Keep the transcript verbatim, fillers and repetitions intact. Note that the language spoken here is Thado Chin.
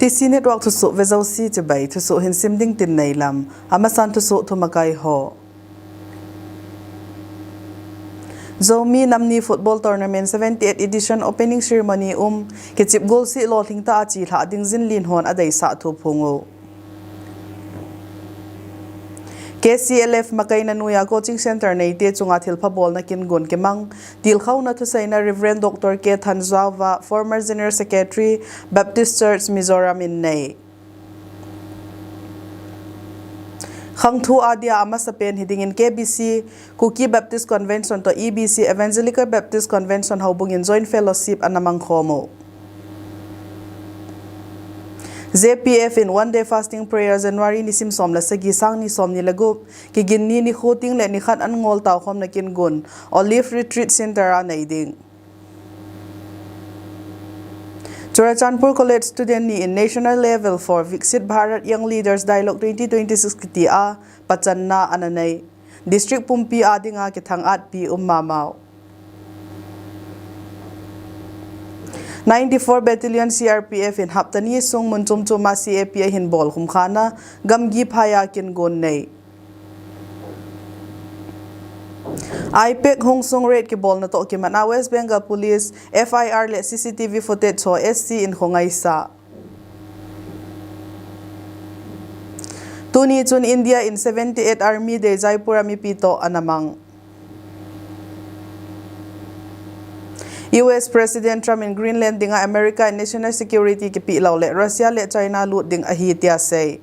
C Network thusoh vejouse chibai, thusoh hin sim ding tin neilam. Amasan thusoh thumakai ho. Zomi Namni Football Tournament seventy-eight Edition Opening Ceremony um, kichep golseh lolhing tah a chelhah ding Zinlin hon adeisah thu aphong u. K C L F Makaina noiya Coaching Centre neite chunga thilpha bolna kin gon kimang, tilkhouna thuseina Reverend Doctor K Thanjao Vah, former General Secretary, Baptist Church Mizoram in nei. Khangthu adia amasapen hidingin K B C, Kuki Baptist Convention toh E B C, Evangelical Baptist Convention houbung in Joint Fellowship ana mangkhom u. J P F in One Day Fasting Prayer January nisim som le sagi, sangni somni le gup, Kiginni nikho tengle nikhat an ngol taokhomna kin gon, Olive Retreat Centre a nei ding. Churachandpur College student ni in National Level for Viksit Bharat Young Leaders Dialogue twenty twenty-six kiti a pachanna ana nei. District pumpi a dinga kithang-atpi um mama u. Ninety-four Battalion C R P F in hapta ni sung mun chom chom a C A P ahin bolkhum khana, gamgi phaiya kin gon nei. IPAC hungsung raid kibolna toh kimat a West Bengal Police F I R le C C T V footage ho S C in khongaisah. Tuni chun India in seventy-eight Army Day Jaipur a mipi toh ana mang. U S President Trump in Greenland dinga America in national security kipeh lou le Russia le China lut ding ahi tia sei.